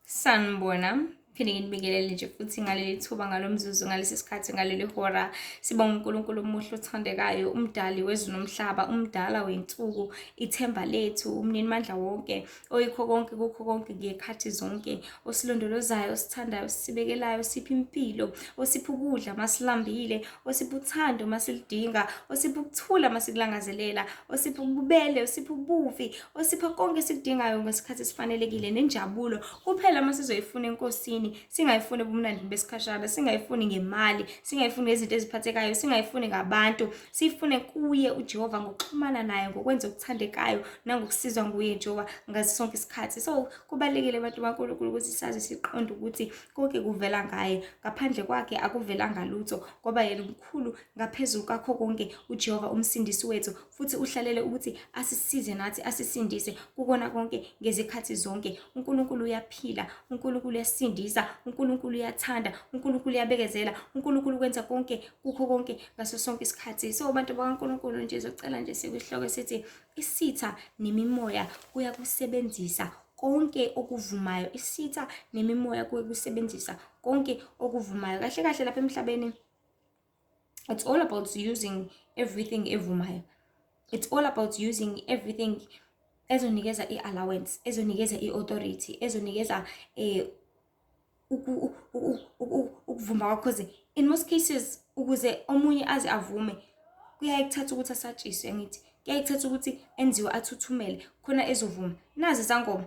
Sanibona. Phinde nginibingelele nje futhi ngaleli thuba, ngalo mzuzu, ngalesi sikhathi, ngaleli hora. Sibonga uNkulunkulu omuhle othandekayo, umdali wezulu nomhlaba, umdala wensuku, ithemba lethu, umninimandla wonke, oyikho konke kukho konke ngekhathi zonke, osilondolozayo, osithandayo, osibekelayo, osipha impilo, osipha ukudla masilambile, osipha uthando masiludinga, osipha ukuthula masikulangazelela, osipha ububele, osipha ubuvi, osipha konke esikudingayo ngesikhathi esifanelekile nenjabulo kuphela uma sizoyifuna eNkosini, singayifuni ebumnandini besikhashana, singayifuni ngemali, singayifuni ngezinto eziphathekayo, singayifuni ngabantu, siyifune kuye uJehova ngokuxhumana naye, ngokwenza okuthandekayo nangokusizwa nguye Jehova ngaso sonke isikhathi. So kubalulekile abantu baNkulunkulu ukuthi sazi siqonde ukuthi konke kuvela ngaye, ngaphandle kwakhe akuvelanga lutho, ngoba yena umkhulu ngaphezulu kwakho konke uJehova umsindisi wethu, futhi uhlalele ukuthi asisize nathi asisindise kukona konke ngezikhathi zonke. UNkulunkulu uyaphila, uNkulunkulu uyasindisa, uNkulunkulu uyathanda, uNkulunkulu uyabekezela, uNkulunkulu ukwenza konke kukho konke ngaso sonke isikhathi. So abantu bakaNkulunkulu nje zocela nje sikuhloko sithi isitha nemimoya kuyakusebenzisa konke okuvumayo. Isitha nemimoya kuyakusebenzisa konke okuvumayo. Kahle kahle lapha emhlabeni it's all about using everything evumayo. It's all about using everything ezonikeza i-allowance, ezonikeza i-authority, ezonikeza ukuvuma kwakho. Cause in most cases ukuze omunye aze avume kuyaye kuthatha ukuthi asatshiswe, angithi kuyaye kuthatha ukuthi enziwe athuthumele khona ezovuma. Nazi izangoma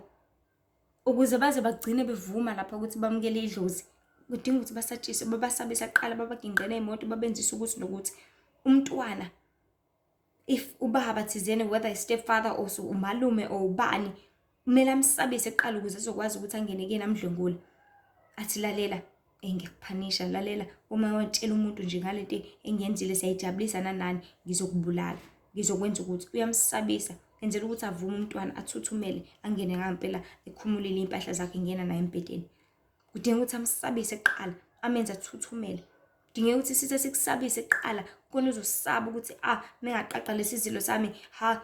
ukuze baze bagcine bevuma lapha ukuthi bamukele idlozi, kudinga ukuthi basatshiswe, babasabisa kuqala, babaginqele iy'moto, babenzise ukuthi nokuthi umntwana if ubaba thizeni, whether i-stepfather or umalume or ubani, kumele amsabise kuqala ukuze ezokwazi ukuthi angene kuyena amdlwengule, athi lalela, ngiyakuphanisha, lalela, uma watshela umuntu nje ngalento engiyenzile siyayijabulisa nanani, ngizokubulala, ngizokwenza ukuthi. Uyamsabisa enzela ukuthi avume umntwana, athuthumele, angene ngampela ekhumulile iy'mpahla zakhe, ngena naye embhedeni. Kudinga ukuthi amsabise kuqala, amenze athuthumele. Kudingeka ukuthi sithe sikusabise kuqala khona uzosaba ukuthi ah, mengaqaqa lesi zilo sami, ha,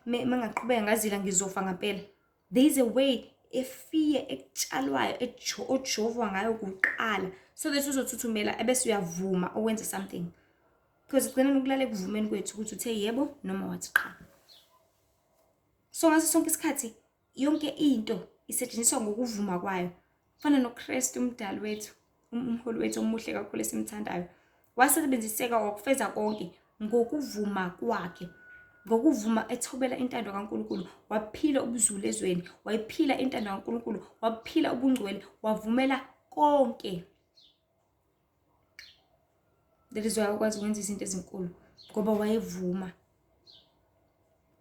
mengaqhubeka ngazila ngizofa ngampela. There is a way efiye ekutshalwayo ojovwa ngayo kuqala so that uzothuthumela ebese uyavuma ukwenza something, because kugcina ukulala ekuvumeni kwethu ukuthi uthe yebo noma wathi qha. So ngaso sonke isikhathi yonke into isetshenziswa ngokuvuma kwayo. Kufana noKristu umdali wethu, umholi wethu omuhle kakhulu esimthandayo, wasebenziseka wakufeza konke ngokuvuma kwakhe, ngokuvuma ethobela intando kaNkulunkulu. Waphila ubuzulu ezweni, wayiphila intando kaNkulunkulu, waphila ubungcwele, wavumela konke. That is why wakwazi ukwenza izinto ezinkulu, ngoba wayevuma.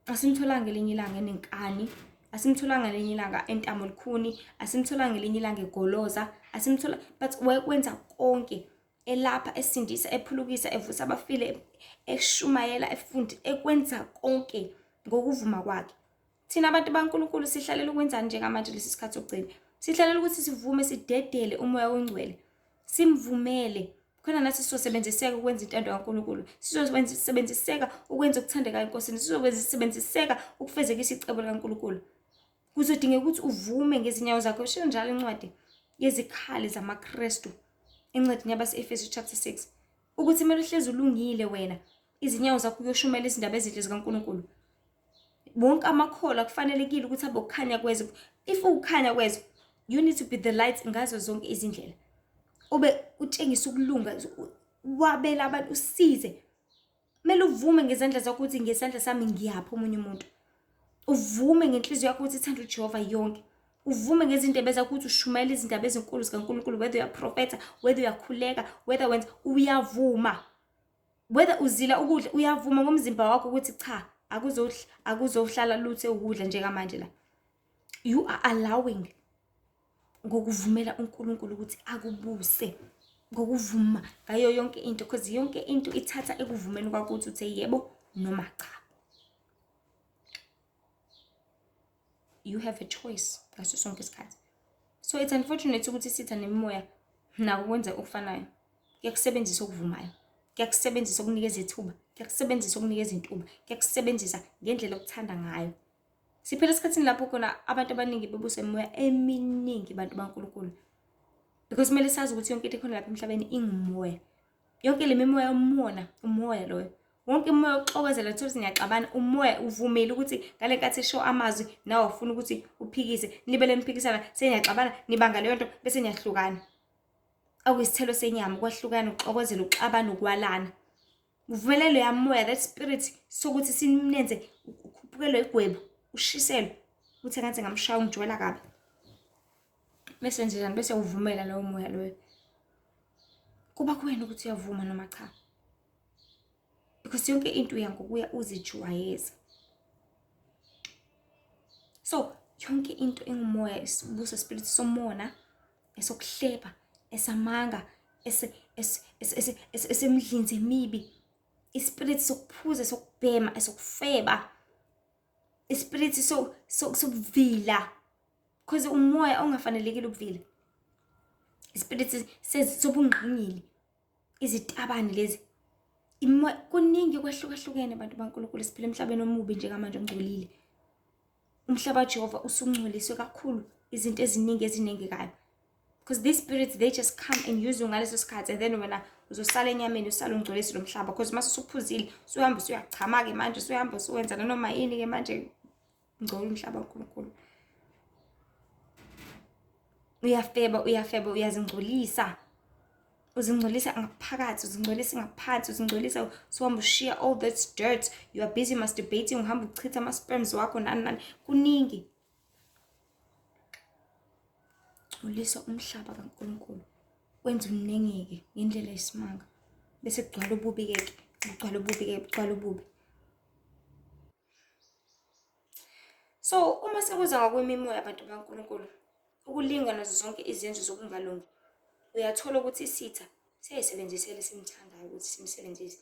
Asimtholanga ngelinye ilanga enenkani, asimtholanga ngelinye ilanga entamo likhuni, asimtholanga ngelinye ilanga egoloza, asimthola, but wayekwenza konke, elapha, esindisa, ephulukisa, evusa abafile, eshumayela, efundi, ekwenza konke ngokuvuma kwakhe. Thina abantu baNkulunkulu sihlalela ukwenzani njengamanje lesi sikhathi sokugcina? Sihlalela ukuthi sivume, sidedele umoya ongcwele, simvumele khona nathi sizosebenziseka ukwenza intando kaNkulunkulu, sizosebenziseka ukwenza okuthandekayo eNkosini, sizosebenziseka ukufezekisa icebo likaNkulunkulu. Kuzodingeka ukuthi uvume ngezinyawo zakho. Isho njalo incwadi yezikhali zamaKristu encwadini yabase-Efesu chapter 6 ukuthi kumele uhlezi ulungile wena, izinyawo zakho kuyoshumayela izindaba ezinhle zikaNkulunkulu. Wonke amakholwa kufanelekile ukuthi abe ukukhanya kwezwe. If ukukhanya kwezwe, you need to be the light ngazo zonke izindlela, ube utshengisa ukulunga, wabela abantu, usize. Kumele uvume ngezandla zakho ukuthi ngesandla sami ngiyapha omunye umuntu, uvume ngenhliziyo yakho ukuthi ithanda uJehova yonke, uvume ngezindebe zakho ukuthi ushumayela izindaba ezinkulu zikaNkulunkulu, whether uyaprofetha, whether uyakhuleka, whether wenza, uyavuma, whether uzila ukudla, uyavuma ngomzimba wakho ukuthi cha, akuzohlala lutho ukudla njengamanje la. You are allowing ngokuvumela uNkulunkulu ukuthi akubuse ngokuvuma ngayo yonke into, because yonke into ithatha ekuvumeni kwakho ukuthi uthe yebo noma cha. You have a choice ngaso sonke isikhathi. So it's unfortunate ukuthi isitha nemimoya nako kwenza okufanayo, kuyakusebenzisa okuvumayo, kuyakusebenzisa okunikeza ithuba, kuyakusebenzisa okunikeza intuba, kuyakusebenzisa ngendlela okuthanda ngayo. Siphila esikhathini lapho khona abantu abaningi bebuswa imimoya eminingi, bantu baNkulunkulu. Because kumele sazi ukuthi yonke into ekhona lapha emhlabeni ingumoya. Yonke le mimoya umona, umoya loyo. Wonke umoya oxokozela thola ukuthi niyaxabana, umoya uvumile ukuthi ngale nkathi esho amazwi nawe ufuna ukuthi uphikise, nibele niphikisana, seniyaxabana, nibanga leyo nto bese niyahlukana. Okuyisithelo senyama, ukwahlukana, ukuxokozela, ukuxabana, ukwalana. Uvumele loya moya, that spirit sokuthi sinenze ukhuphukelwe igwebu, ushiselwe, uthi engathi ngamshaya ungijwayela kabi. Bese nje njani bese uvumela lowo moya loyo. Kuba kuwena ukuthi uyavuma noma cha. Because yonke into uya ngokuya uzijwayeza. So yonke into engumoya isibuso spirit somona, esokuhleba, esamanga, esemdlinzi emibi, ispirit sokuphuza, esokubhema, esokufeba, ispirit sokuvila, because umoya ongafanelekile ukuvila, ispirit sobungqingili, izitabane lezi, imoya, kuningi kwahlukahlukene abantu baNkulunkulu. Siphila emhlabeni omubi njengamanje, ongcolile. Umhlaba kaJehova usungcoliswe kakhulu izinto eziningi ezinengekayo, because these spirits, they just come and use you ngaleso sikhathi, and then wena uzosala enyameni, usale ungcolise lo mhlaba, because mase usuphuzile usuyahamba usuyachama-ke manje, usuyahamba usuwenza nanoma yini-ke manje, ngcola umhlaba kaNkulunkulu. Uyafeba, uyafeba, uyazingcolisa, uzingcolisa ngaphakathi, uzingcolisa ngaphansi, uzingcolisa, usuhamba ushiya all that dirt. You are busy masturbating, uhamba uchitha ama-sperms wakho, nani nani, kuningi. Ngcolisa umhlaba kaNkulunkulu, wenza unengeke ngendlela yesimanga, bese kugcwala ububi-ke, kugcwala ububi-ke, kugcwala ububi. So uma sekuza ngokwemimoya, abantu baNkulunkulu, ukulinga nazo zonke izenzo zokungalungi, uyathola ukuthi isitha siyayisebenzisela esimthandayo ukuthi simsebenzise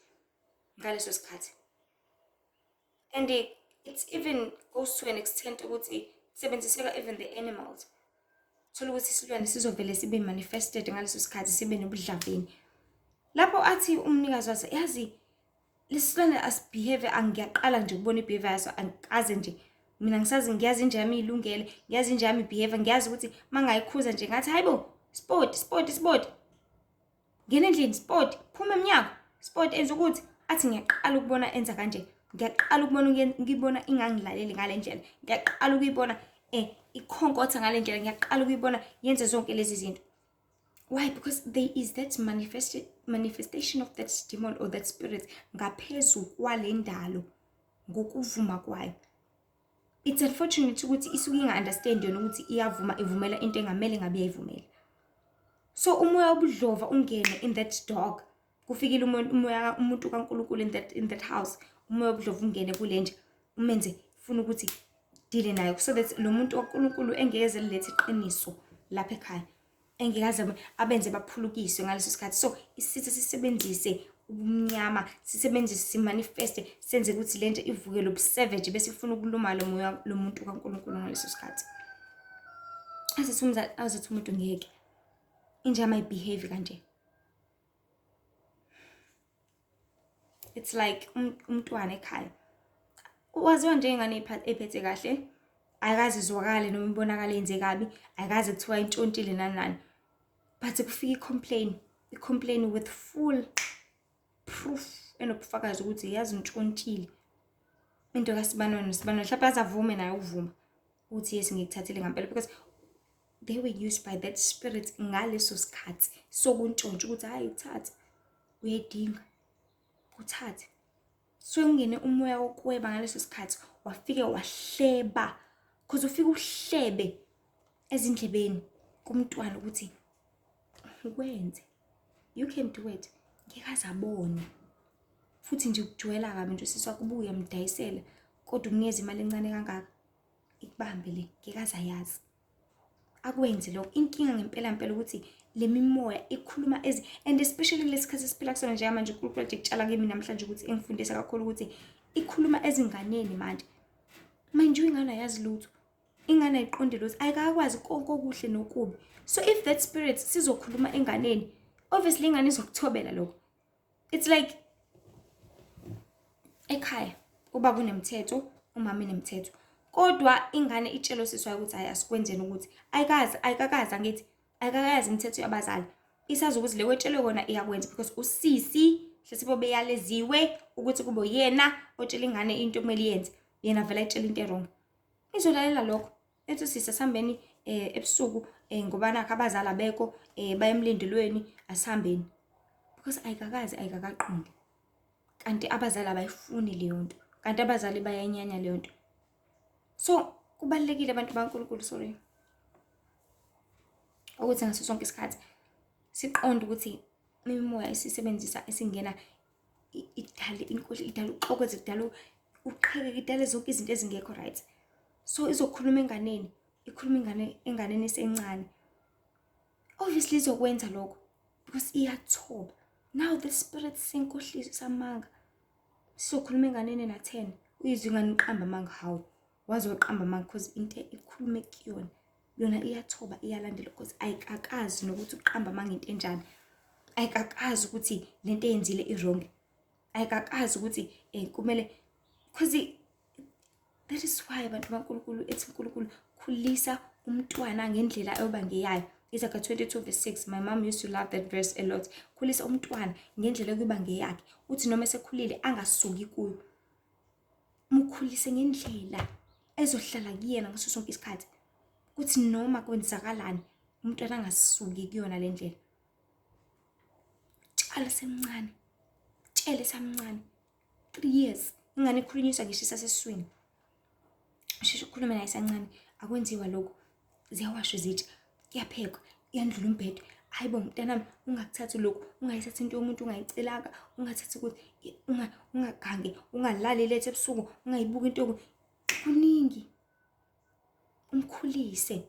ngaleso sikhathi. And it even goes to an extent ukuthi kusebenziseka even the animals. Thola ukuthi isilwane sizovele sibe manifested ngaleso sikhathi, sibe nobudlavini. Lapho athi umnikazi waso, yazi lesilwane asibehave, angiyaqala nje ukubona ibehavior yaso, angikaze nje mina ngisazi, ngiyazi inja yami ilungele, ngiyazi inja yami ibehave, ngiyazi ukuthi mangayikhuza nje ngathi hayibo Sport, Sport, Sport, ngena endlini, Sport, phuma emnyango, Sport, enza ukuthi athi ngiyaqala ukubona enza kanje, ngiyaqala ukubona ngibona ingangilaleli ngale ndlela, ngiyaqala ukuyibona ikhonkotha ngale ndlela, ngiyaqala ukuyibona yenze zonke lezi zinto. Why? Because there is that manifestation of that demon or that spirit ngaphezu kwale ndalo ngokuvuma kwayo. It's unfortunate ukuthi isuke inga-understand yona ukuthi iyavuma, ivumela into engamele ngabe iyayivumela. So umoya wobudlova ungene in that dog. Kufikile umoya umuntu kaNkulunkulu in that house, umoya wobudlova ungene kule nja, umenze funa ukuthi deal nayo, so that lo muntu kaNkulunkulu engeke lilethe iqiniso lapha ekhaya, engeke aze abenze baphulukiswe ngaleso sikhathi. So isitha sisebenzise ubumnyama, sisebenzise, simanifeste, senze ukuthi lento ivuke lobusavage, bese ifuna ukuluma lo moya lo muntu kaNkulunkulu ngaleso sikhathi. Azithi umzali, azithi umuntu, ngeke inja yami ayibehave kanje. It's like umntwana ekhaya waziwa njengengane ephethe kahle, ayikaze izwakale noma ibonakale yenze kabi, ayikaze kuthiwa intshontshile nani nani, but kufika i-complain with full proof enobufakazi ukuthi yazi untshontshile into kaSibanoni noSibanoni. Mhlawumbe aze avume naye ukuvuma ukuthi yes, ngikuthathile ngampela, because they were used by that spirit ngaleso sikhathi sokuntshontsha ukuthi hayi, uthathe, uyayidinga, uthathe. So kungene umoya wokweba ngaleso sikhathi, wafike wahleba, because ufike uhlebe ezindlebeni kumntwana ukuthi ukwenze, you can do it, ngeke aze abone. Futhi nje ukujwayela kabi nje usisi wakho ubuye uyamdayisela, kodwa ukunikeza imali encane kangaka, ikubambe le, ngeke aze ayazi akwenze lokho. Inkinga ngempela ngempela ukuthi le mimoya ikhuluma ezi, and especially kulesi sikhathi esiphila kusona njengamanje, uNkulunkulu ade kutshala kimi namhlanje ukuthi engifundisa kakhulu ukuthi ikhuluma ezinganeni manje. Manje ingane ayazi lutho, ingane ayiqondi lutho, ayikakwazi konke okuhle nokubi. So if that spirit sizokhuluma enganeni, obviously ingane izokuthobela lokho. It's like ekhaya ubaba unemthetho, umama enemthetho. Kodwa ingane itshele usisi wayo ukuthi hhayi asikwenzeni ukuthi ayikazi ayikakazi angithi ayikakayazi imithetho yabazali. Isazi ukuthi le wetshelwe kona iyakwenza because usisi hlesibo beyaleziwe ukuthi kube uyena otshela ingane into okumele iyenze. Yena vele ayitshela into e-wrong. Izolalela lokho. Ethi sisi asihambeni ebusuku ngoba nakho abazali abekho baye emlindelweni asihambeni. Because ayikakazi ayikakaqondi. Kanti abazali abayifuni leyo nto. Kanti abazali bayayinyanya leyo nto. So kubalulekile abantu baNkulunkulu sorry. Ukuthi ngaso sonke isikhathi siqonde ukuthi imimoya esisebenzisa esingena idale inkohli idale uxokoze idale uqhekeke idale zonke izinto ezingekho right. So izokhuluma enganeni, ikhuluma ingane enganeni esencane. Obviously izokwenza lokho because iyathoba. Now the spirit senkohliso samanga sizokhuluma enganeni na-10 uyizwe ingane iqamba amanga hawu waze waqamba amanga because into ikhulume kuyona yona iyathoba iyalandela because ayikakazi nokuthi uqamba amanga into enjani ayikakazi ukuthi lento eyenzile i-wrong ayikakazi ukuthi kumele because that is why abantu baNkulunkulu ethi uNkulunkulu khulisa umntwana ngendlela ayoba ngeyayo. Isaga 22 verse 6. My mom used to love that verse a lot. Khulisa umntwana ngendlela ekuba ngeyakhe. Uthi noma esekhulile angasuki kuyo. Mukhulise ngendlela ezohlala kuyena ngaso sonke isikhathi. Kuthi noma kwenzakalani umntwana angasuki kuyona le ndlela. Tshala semncane. Tshele samncane. 3 years ingane ikhulunyiswa ngisho isasesiswini. Usheshe ukhulume naye isancane, akwenziwa lokhu. Ziyawashwa izitsha, kuyaphekwa, iyandlula umbhedo. Hayi bo mntanami, ungakuthathi lokhu, ungayithathi into yomuntu ungayicelanga, ungathathi ukuthi ungagangi, ungalali lethe ebusuku, ungayibuki into. Kuningi. Umkhulise.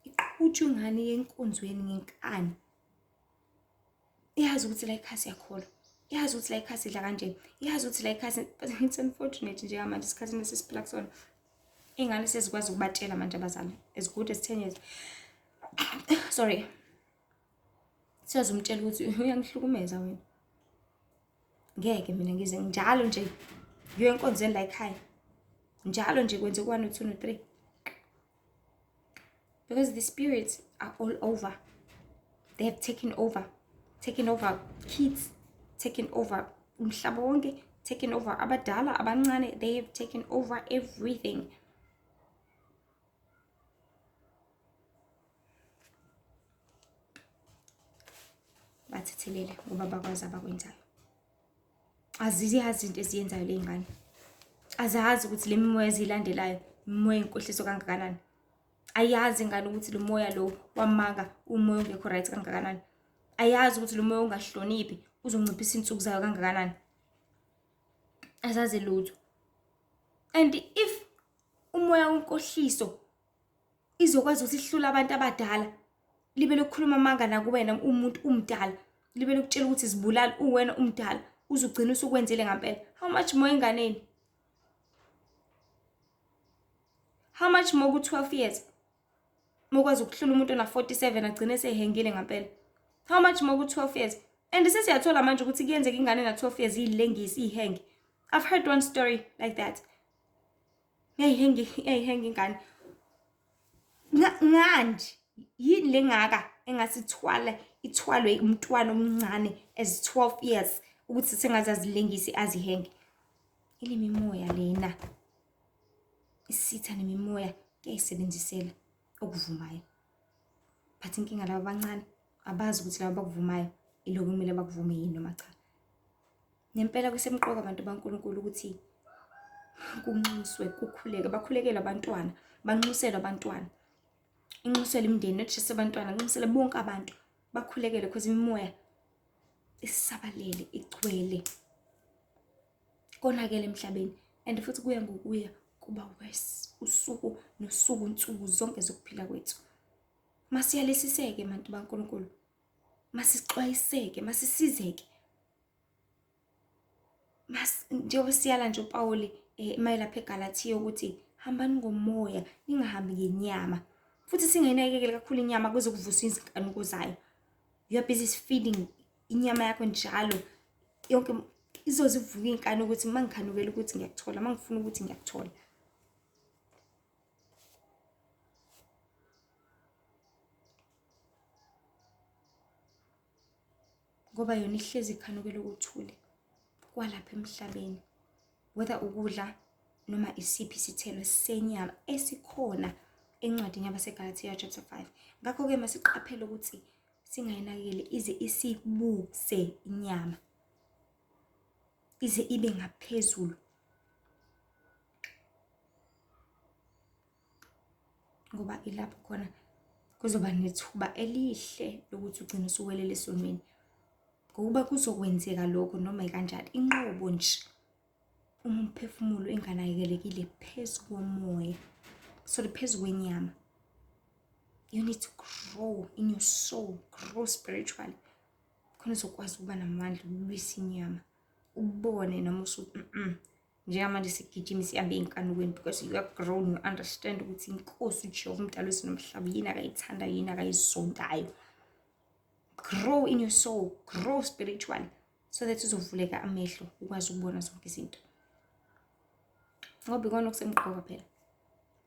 Iqhutshwe ingane yenkonzweni ngenkani. Iyazi ukuthi la ekhaya siyakholwa. Iyazi ukuthi la ekhaya sidla kanje. Iyazi ukuthi la ekhaya, but it's unfortunate njengamanje esikhathini esisiphila kusona. Iy'ngane sezikwazi ukubatshela manje abazali as good as 10 years. Sorry. Siyazi umtshela ukuthi uyangihlukumeza wena. Ngeke mina ngize njalo nje ngiyo enkonzweni la ekhaya. Njalo nje kwenze 1 no 2 no 3. Because the spirits are all over. They have taken over. Taken over kids, taken over umhlaba wonke, taken over abadala, abancane. They have taken over everything. Bathethelele ngoba bakwazi abakwenzayo. Aziyazi izinto eziyenzayo le ngane. Azazi ukuthi le mimoya eziyilandelayo imimoya yenkohliso kangakanani. Ayazi ingane ukuthi lo moya lo wamanga umoya ongekho right kangakanani. Ayazi ukuthi lo moya ongahloniphi uzonciphisa insuku zayo kangakanani. Azazi lutho. And if umoya wenkohliso izokwazi ukuthi ihlule abantu abadala, libe lokukhuluma amanga nakuwena umuntu umdala, libe lokutshela ukuthi zibulala uwena umdala, uzugcina usukwenzile ngampela. How much more enganeni? How much more ku-12 years? Mokwazi ukuhlula umuntu ona-47 agcine esehengile ngampela. How much more ku-12 years? And sesiyathola manje ukuthi kuyenzeka ingane na-12 years iyilengise, iyihenge. I've heard one story like that. Yayihenga yayihenga ingane. Nganje yini lengaka engasithwala ithwalwe umntwana omncane as 12 years ukuthi sengaze azilengise azihenge. Ile mimoya lena. Isitha nemimoya kuyayisebenzisela okuvumayo. But inkinga laba abancane abazi ukuthi laba abakuvumayo ilokhu kumele bakuvume yini noma cha. Ngempela kusemqoka abantu baNkulunkulu ukuthi kunxuswe, kukhuleke, bakhulekele abantwana, banxuselwe abantwana. Inxuselwe imindeni, not just abantwana, kunxuselwe bonke abantu. Bakhulekele because imimoya isabalele, igcwele. Konakele emhlabeni and futhi kuya ngokuya kuba worse usuku nosuku nsuku zonke zokuphila kwethu. Masiyalisiseke bantu baNkulunkulu. Masixwayiseke, masisizeke. Njengoba siyala nje uPawuli mayelapha eGalathiya ukuthi hambani ngomoya ningahambi ngenyama. Futhi singayinakekeli kakhulu inyama kuze kuvuswe izinkanuko zayo. You are busy feeding inyama yakho njalo. Yonke izoze ivuke inkanuko ukuthi uma ngikhanukela ukuthi ngiyakuthola, uma ngifuna ukuthi ngiyakuthola. Ngoba yona ihlezi ikhanukela ukuthule kwalapha emhlabeni, whether ukudla noma isiphi isithelo senyama esikhona encwadini yabaseGalathiya chapter 5. Ngakho-ke masiqaphele ukuthi singayinakekeli ize isibuse inyama, ize ibe ngaphezulu, ngoba ilapho khona kuzoba nethuba elihle lokuthi ugcine usuwelela esonweni. Ngokuba kuzokwenzeka lokho noma ikanjani, inqobo nje uma umphefumulo inganakekelekile phezu komoya, sorry, phezu kwenyama. You need to grow in your soul, grow spiritually, khona uzokwazi ukuba namandla ukulwisa inyama, ubone noma usu njengamanje sigijima sihambe ey'nkanukweni because you are grown, you understand ukuthi inkosi uJehova umdali wezulu nomhlaba yini akayithandayo, yini akayizondayo. Grow in your soul, grow spiritually, so that uzovuleka amehlo ukwazi ukubona zonke izinto, ngoba ikona okusemqoka phela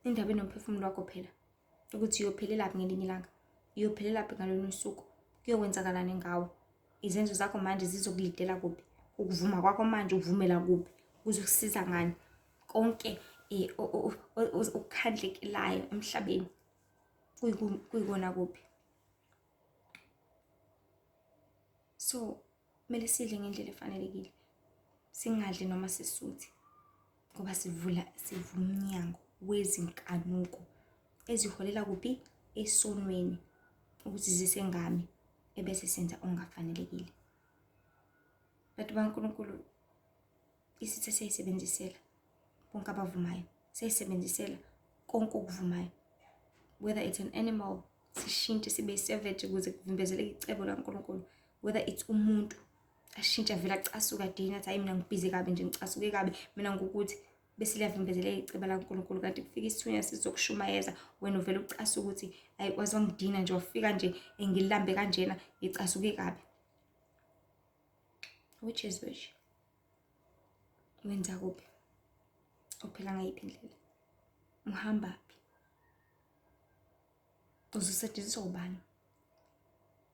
indaba enomphefumulo wakho phela, ukuthi uyophelelaphi ngelinye ilanga, uyophelelaphi ngalolunye usuku, kuyokwenzakalani ngawe, izenzo zakho manje zizokulidela kuphi, ukuvuma kwakho manje uvumela kuphi, kuzokusiza ngani konke okukhandlekelayo emhlabeni kuyikona kuphi. So kumele sidle ngendlela efanelekile, singadli noma sisuthi, ngoba sivula sivula umnyango wezinkanuko eziholela kuphi, esonweni, ukuthi zisengami ebese senza okungafanelekile. Bantu baNkulunkulu, isitha siyayisebenzisela bonke abavumayo, siyayisebenzisela konke okuvumayo, whether it's an animal, sishintshe sibe savage ukuze kuvimbezeleke icebo laNkulunkulu, whether it's umuntu ashintshe avele acasuka adina athi hayi mina ngibhizi kabi nje, ngicasuke kabi mina ngokuthi, bese liyavimbezeleka icebo laNkulunkulu. Kanti kufika isithunywa sizokushumayeza, wena uvele ucasuke ukuthi hayi waze wangidina nje, wafika nje ngilambe kanjena, ngicasuke kabi. Which is which? Wenza kuphi? Uphila ngayiphi indlela? Uhamba phi? Uzosetshenziswa ubani?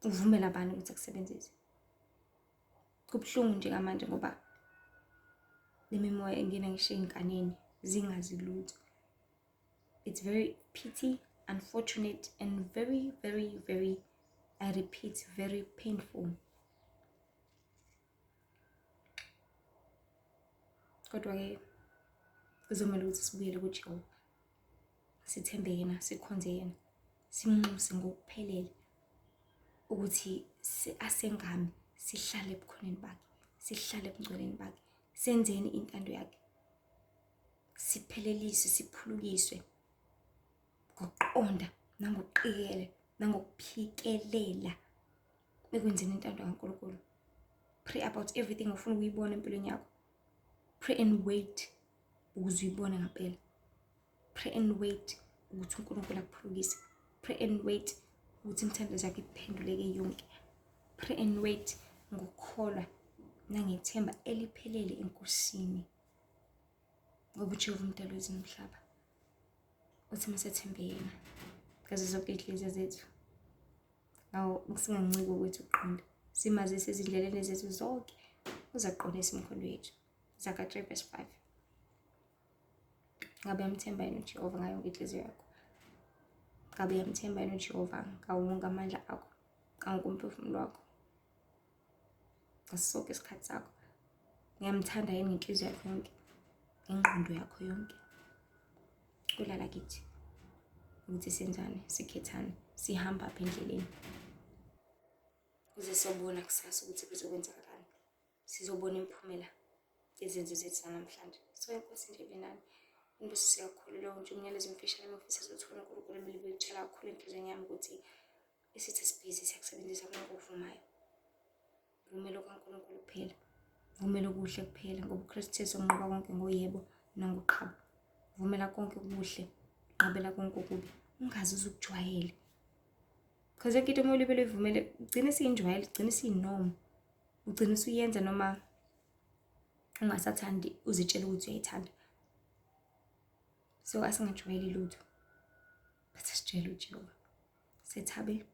Uvumela bani ukuthi akusebenzise? Kubuhlungu njengamanje ngoba le mimoya ingena ngisho ey'nganeni zingazi lutho. It's very pity, unfortunate and very, very, very, I repeat, very painful. Kodwa-ke kuzomele ukuthi sibuyele kuJehova, sithembe yena, sikhonze yena, simnxuse ngokuphelele ukuthi asengame, sihlale ebukhoneni bakhe, sihlale ebungcweleni bakhe, senzeni intando yakhe, sipheleliswe, siphulukiswe ngokuqonda nangokuqikela nangokuphikelela ekwenzeni intando kaNkulunkulu. Pray about everything ofuna ukuyibona empilweni yakho. Pray and wait ukuze uyibone ngampela. Pray and wait ukuthi uNkulunkulu akuphulukise. Pray and wait ukuthi imithandazo yakho iphenduleke yonke. Pray and wait ngokukholwa nangethemba eliphelele eNkosini, ngoba uJehova umdali wezulu nomhlaba uthi masethembe yena ngazo zonke iy'nhliziyo zethu, ngawo singanciki ukuthi uqonde, simazise ezindleleni zethu zonke, uzaqondisa imikhondo yethu. Zaga 3 verse 5. Ngabe uyamthemba yini uJehova ngayo yonke inhliziyo yakho? Ngabe uyamthemba yini uJehova ngawo wonke amandla akho, ngawo wonke umphefumulo wakho, ngaso sonke isikhathi sakho? Ngiyamthanda yini ngenhliziyo yakho yonke, ngengqondo yakho yonke? Kulala kithi ukuthi senzani, sikhethani, sihamba phi endleleni, kuze sobona kusasa ukuthi kuzokwenzakalani, sizobona imiphumela yezenzo zethu zanamhlanje. So inkosi nje ibe nani, inibusise kakhulu. Lowo nje umyalezo omfishane engifisa ukuthi uNkulunkulu ebelibelitshela kakhulu enhliziyweni yami ukuthi isitha sibhizi siyakusebenzisa konke okuvumayo. Vumela okaNkulunkulu kuphela, vumela okuhle kuphela, ngoba uKristu Jesu unqoba konke ngoyebo nangoqhabo. Vumela konke okuhle, nqabela konke okubi, ungaze uze ukujwayele, because yonke into uma ulibele uyivumele ugcine siyinjwayele, ugcine siyinoma, ugcine usuyenza noma ungasathandi, uzitshela ukuthi uyayithanda. So asingajwayeli lutho, but asijwayele uJehova, sethabe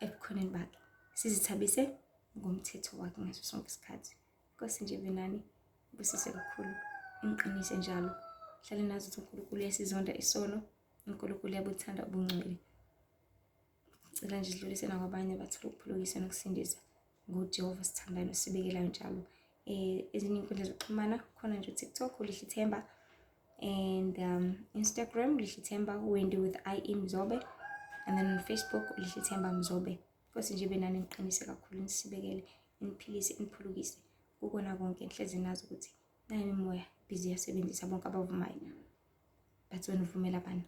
ebukhoneni bakhe, sizithabise Ngomthetho wakhe ngaso sonke isikhathi. Nkosi nje benani busise kakhulu, ingiqinise njalo. Hlale nazi ukuthi uNkulunkulu uyasizonda isono, uNkulunkulu uyabuthanda ubungcwele. Cela nje sidlulise nakwabanye bathole ukuphulukisa nokusindisa ngoJehova sithandayo nosibekelayo njalo. Ezinye iy'nkundla zokuxhumana khona nje uTikTok uLihle Themba and Instagram Lihle Themba Wendy with IE Mzobe and then on Facebook uLihle Themba Mzobe. Nkosi nje benani niqinise kakhulu nisibekele niphilise niphulukise kukona konke nihlezi nazi ukuthi nayo imimoya busy yasebenzisa bonke abavumayo but wena uvumela bani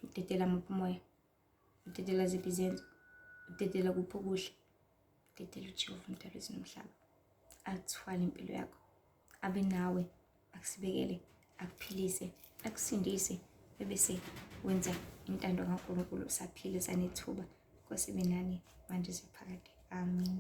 udedela muphi umoya udedela ziphi izenzo udedela kuphi okuhle udedela uJehova umdali wezulu nomhlaba athwale impilo yakho abe nawe akusibekele akuphilise akusindise ebese wenza intando kaNkulunkulu usaphile usanethuba. Nkosi ibe nani manje sephakade. Amen.